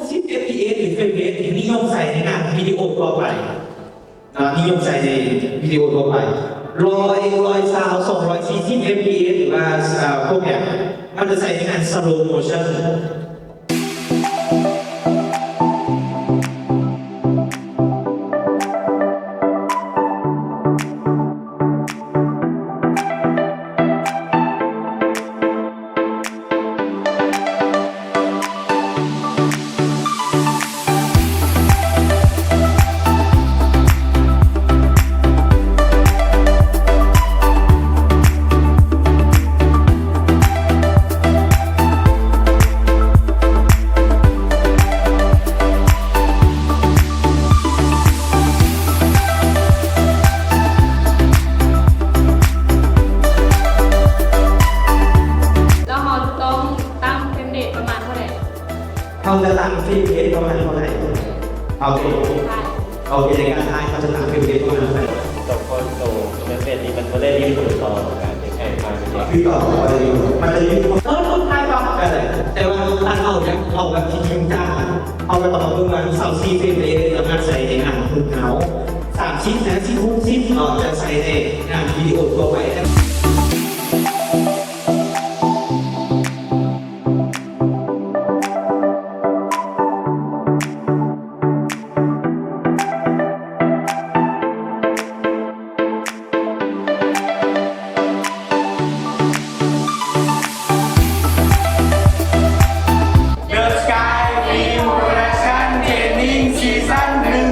ສິບເອັຟພີເອສ ຫຼື ເຟຣມເຣດ ທີ່ນິຍົມໃຊ້ໃນງານວິດີໂອທົ່ວໄປເນາະ, ນິຍົມໃຊ້ໃນວິດີໂອທົ່ວໄປ ຮ້ອຍ ຮ້ອຍຊາວ ສອງຮ້ອຍສີ່ສິບເອັຟພີເອສ ຫຼືວ່າ ອ່າ ໂປຣແກຣມ ມັນຈະໃຊ້ໃນງານ slow motion. ແລ້ວເຮົາຕ້ອງຕັ້ງເຟຣມເຣດປະມານເທົ່າໃດ? ເຮົາຈະຕັ້ງເຟຣມເຣດປະມານເທົ່າໃດ? ໂອເຄ ໂອເຄ ໃນການຖ່າຍເຮົາຈະຕັ້ງເຟຣມເຣດປະມານເທົ່າໃດ? ຕົວໂຄດໂຕເຟຣມເຣດນີ້ມັນບໍ່ໄດ້ມີຜົນຕໍ່ການເຮັດໃຫ້ພາບມັນແຍກ ຄືຕໍ່ໄປ ມັນຈະມີຜົນຕໍ່ການຖ່າຍພາບກໍໄດ້ ແຕ່ວ່າຖ້າເຮົາຢາກເອົາແບບທີ່ຈິງຈັງ ເຮົາກໍຕ້ອງມາເບິ່ງວ່າຊາວສີ່ເຟຣມເຣດສາມາດໃຊ້ໄດ້ນຳຮູບເຮົາ ສາມສິບ ຫ້າສິບ ຫົກສິບ ເນາະ ຈະໃຊ້ໄດ້ນຳວິດີໂອທົ່ວໄປ. The Sky Film Production Training Season ໜຶ່ງ